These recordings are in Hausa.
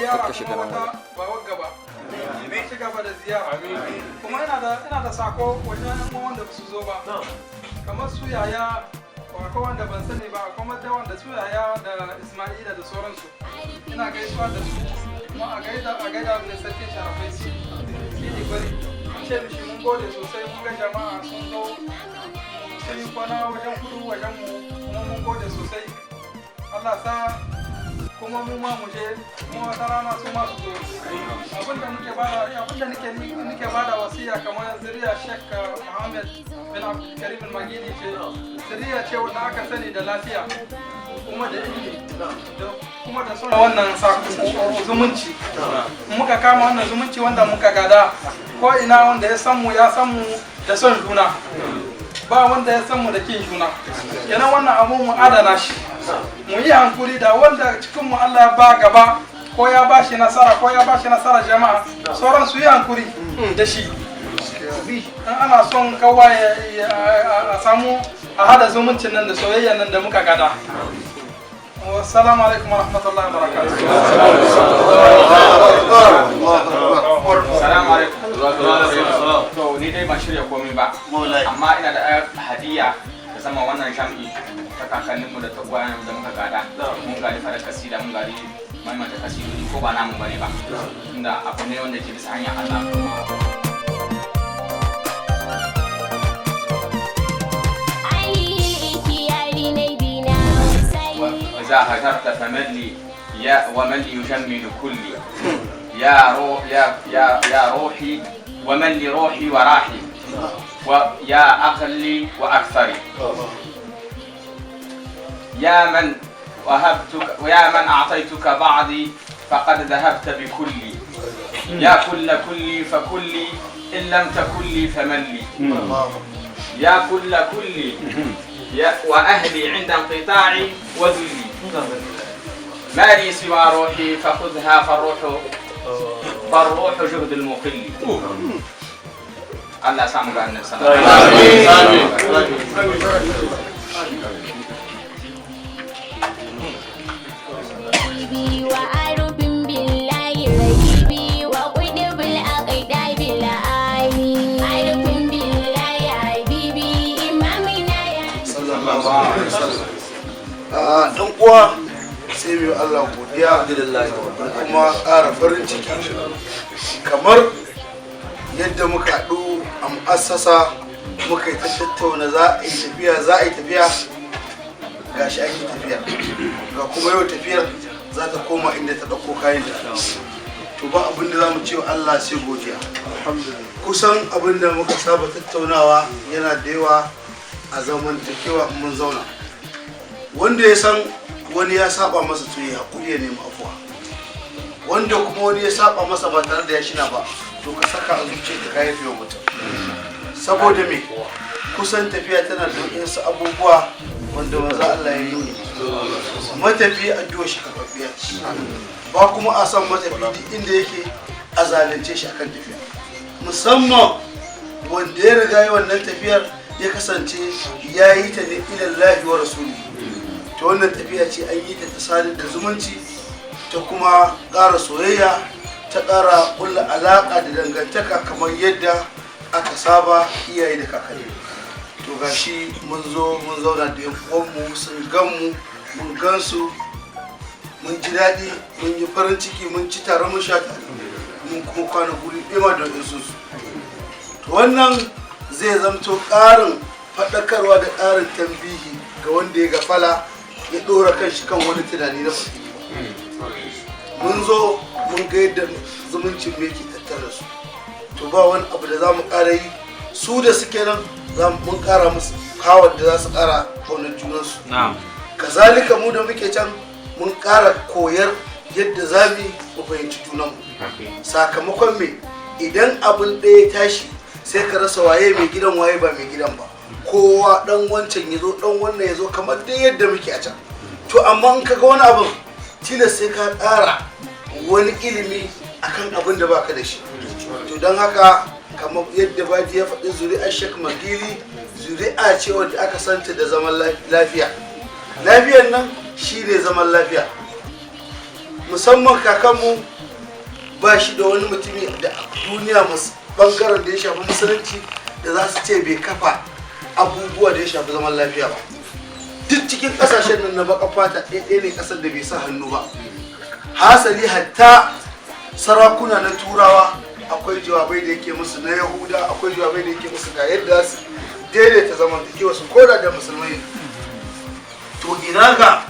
Ziyara kuma wata ba wagga ba, ci gaba da ziyara. Kuma ina da sako wajen yan uwan wanda ba su zo ba, kamar su yaya, akwai wanda ban sani ba, akwai wanda wanda su yaya da Ismaila da sauransu. Ina gaisuwa da su, kuma a gaida mai sarkin sharafai shi ne bari ce mishi mun gode sosai. Mun ga jama'a sun zo, sun yi kwana wajen kudu wajen mu, kuma mun gode sosai. Allah sa kuma mu ma mu je, kuma wata rana su ma su zo. Abinda muke bada, abinda nake bada wasiya, kamar zuriya Sheikh Muhammad bin Abdul Karim Al-Magili ce, zuriya ce wanda aka sani da lafiya kuma da ilimi da kuma da son wannan zumunci. Muka kama wannan zumunci wanda muka gada ko ina, wanda ya san mu ya san mu da son juna, ba wanda ya san mu da kin juna. Kenan wannan abu mu adana shi, mu yi hankuri da wanda cikin mu Allah ya ba gaba, ko ya ba shi nasara, ko ya ba shi nasara, jama'a sauran su yi hankuri da shi. In ana son kawai a samu a hada zumuncin nan da soyayyan nan da muka gada. Wassalamu alaikum wa rahmatullahi wa barakatuh. Salamu alaikum. To, ni dai ban shirya komai ba. Amma ina da ayar hadiya da zama wannan jam'i ta kakanninmu da ta uwayenmu da muka gada. Mun gadi fara kasida, mun gadi maimaita kasidodi, ko ba namu bane ba. Tunda abu ne wanda ke bisa hanyar Allah kuma. وإذا هجرت فمن لي يا ومن لي يجمل كلي يا روح يا يا يا روحي، ومن لروحي وراحي، ويا أقلي وأكثري، يا من وهبتك ويا من أعطيتك بعضي فقد ذهبت بكلي، يا كل كلي فكلي، إن لم تكن لي فمن لي، يا كل كلي يا وأهلي عند انقطاعي وذلي، ما لي سوى روحي فخذها، فالروح جهد المقل. Allah samu ga Annabi sallallahu alaihi wasallam. وعرف بالله رهيبي وقطب الأقداب العالي، عرف بالله حبيبي إمامنا يا Sallallahu alaihi wasallam. A dan uwa, sai mu yi Allah godiya kuma ƙara farin ciki kamar yadda muka haɗu a mu'assasa, muka yi ta tattauna za a yi tafiya, za a yi tafiya. Gashi an yi tafiya, ga kuma yau tafiyar za ta koma inda ta ɗauko kayanta. To, ba abin da za mu ce wa Allah sai godiya. Kusan abin da muka saba tattaunawa yana da yawa a zamantakewa. In mun zauna, wanda ya san wani ya saba masa, to ya haƙuri ya nemi afuwa. Wanda kuma wani ya saba masa ba tare da ya shina ba, to ka saka a zuciya ka yafe wa mutum. Saboda me? Kusan tafiya tana da wasu abubuwa wanda manzo Allah ya yi, matafi addu'a shi karɓaɓɓiya ce. Ba kuma a san matafi duk inda yake a zalunce shi akan tafiya, musamman wanda ya riga yi wannan tafiyar, ya kasance ya yi ta ne ilallahi wa rasuli. To, wannan tafiya ce an yi ta ta sadar da zumunci, ta kuma ƙara soyayya, ta ƙara ƙulla alaƙa da dangantaka kamar yadda aka saba iyaye da kakanni. To, gashi mun zo mun zauna da yan uwanmu, sun gan mu, mun gansu, mun ji daɗi, mun yi farin ciki, mun ci tare, mun sha tare, mun kuma kwana guri ɗaya ma da su. To, wannan zai zamto ƙarin faɗakarwa da ƙarin tambihi ga wanda ya gafala, ya ɗora kan shi kan wani tunani na mun zo mun ga yadda zumuncin me ke tattare su. To, ba wani abu da za mu ƙara yi. Su da suke nan, za mun ƙara musu kawar da za su ƙara ƙaunar junansu. Kazalika mu da muke can, mun ƙara koyar yadda za mu mu fahimci junanmu. Sakamakon me? Idan abin ɗaya tashi, sai ka rasa waye mai gidan, waye ba mai gidan ba. Kowa dan wancan ya zo, dan wannan ya zo, kamar dai yadda muke a can. To, amma in ka ga wani abin, tilas sai ka ƙara wani ilimi akan abin da baka da shi. To, don haka, kamar yadda Baji ya faɗi, zuri'ar Sheikh Magili zuri'a ce wadda aka santa da zaman lafiya. Lafiyar nan shine zaman lafiya. Musamman kakanmu ba shi da wani mutumi da duniya bangaren da ya shafi musulunci da za su ce bai kafa abubuwa da ya shafi zaman lafiya ba. Duk cikin kasashen nan na baka fata, ɗaya ne ƙasar da bai sa hannu ba. Hasali hatta sarakuna na Turawa akwai jawabai da yake musu, na Yahuda akwai jawabai da yake musu, ga yadda su daidaita zamantakewa su koda da musulmai. To ina ga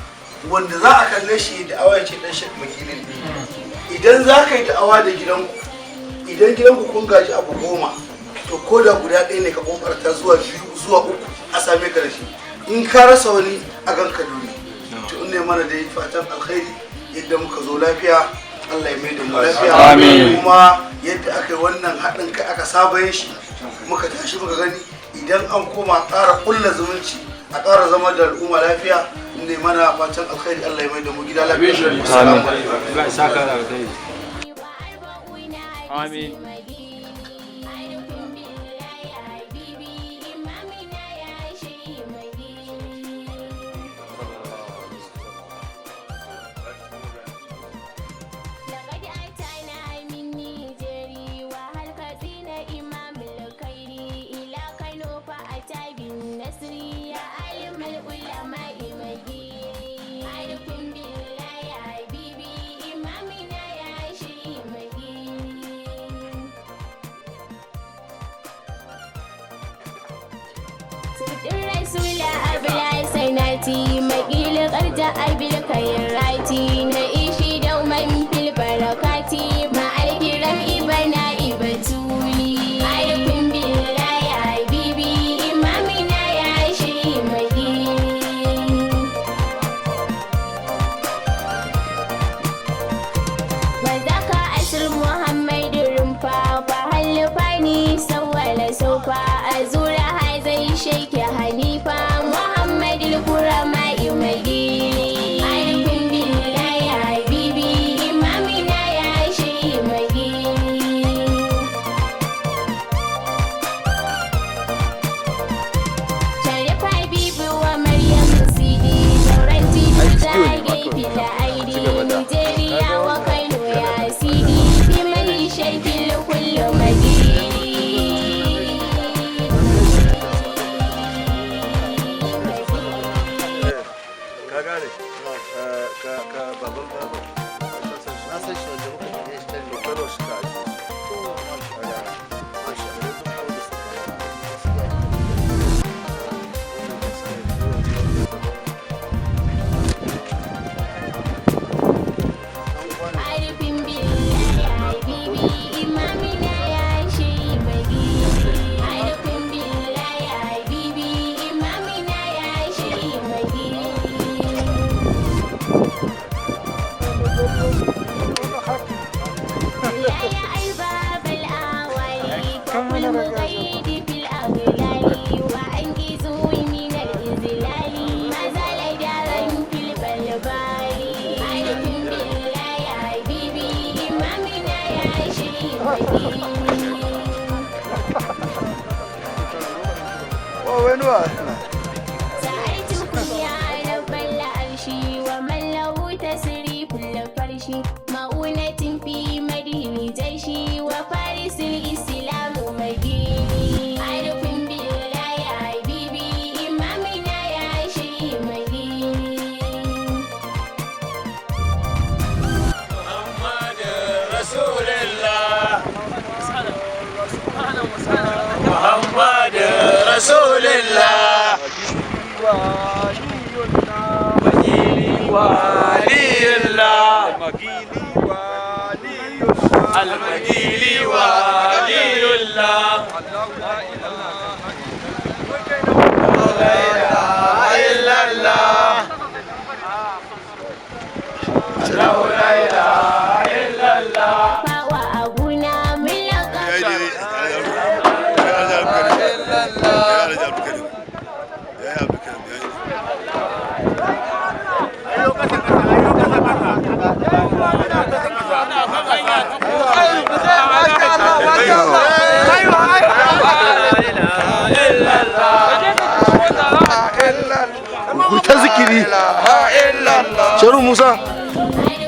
wanda za a kalle shi da awa ce dan Shek Makilin. Idan za ka yi da'awa da gidanku, idan gidanku kun gaji abu 10, to ko da guda ɗaya ne ka kokarta zuwa biyu zuwa uku a same ka da shi. In ka rasa wani, a gan ka dole. To in ne mana dai fatan alkhairi, yadda muka zo lafiya, Allah ya mai da mu lafiya. Amin. Kuma yadda aka yi wannan haɗin kai aka saba yin shi, muka tashi muka gani, idan an koma ƙara ƙulla zumunci, a ƙara zama da al'umma lafiya. Ne mana fatan alkhairi, Allah ya mai da mu gida lafiya. Assalamu alaikum. Allah ya saka da alkhairi. Amin. عارف بالله حبيبي إمامنا يا شيخ مجيد. لقد أتانا من نيجيري وهل كزين إمام الخير إلى كانو فأتى بالنصر يا عالم العلماء مجيد. عارف بالله حبيبي إمامنا يا شيخ مجيد. Sirrin Rasula abla sanati makil karja abil khairati na ishi dauman fil barakati ma alkiram ibana ibatuli. Arifin billahi habibi imamina ya shi magili. وذاك أسر محمد رمفا فهل سول سوف أزور هذا الشيخ حنيفة محمد الكرماء مجيد. عارف بالله يا حبيبي إمامنا يا شيخ مجيد. Sharif Habibu wa Maryam Sidi sauran titi zage fila aidi Nigeria wa Kano ya Sidi fi mai shakil kullu majidi. Ka gane ka baban baba? Na san shi, wanda muka tafi shi To, Kano suka aje su. Ka gane? Masha Allah. Arifin billahi habibi imamina ya shi magidi. Arifin billahi habibi imamina ya shi magidi. لا يا أرباب الأعوالي فكل مقيد في الأغلال وأنجزوا من الإذلال ما زال دارا في البلبال. عارف بالله يا حبيبي إمامنا يا شيخ مجيد. سألتكم يا رب العرش ومن له تسريف الفرش مؤونة في مدين جيش وفارس الإسلام مديني. عارف بالله يا حبيبي إمامنا يا شيخ مديني. رسول الله محمد رسول الله ولي الله المجيلي ولي الله. لا إله إلا الله، لا إله إلا الله. وأبونا من لقب Ku ta zikiri. Sharu Musa. عارف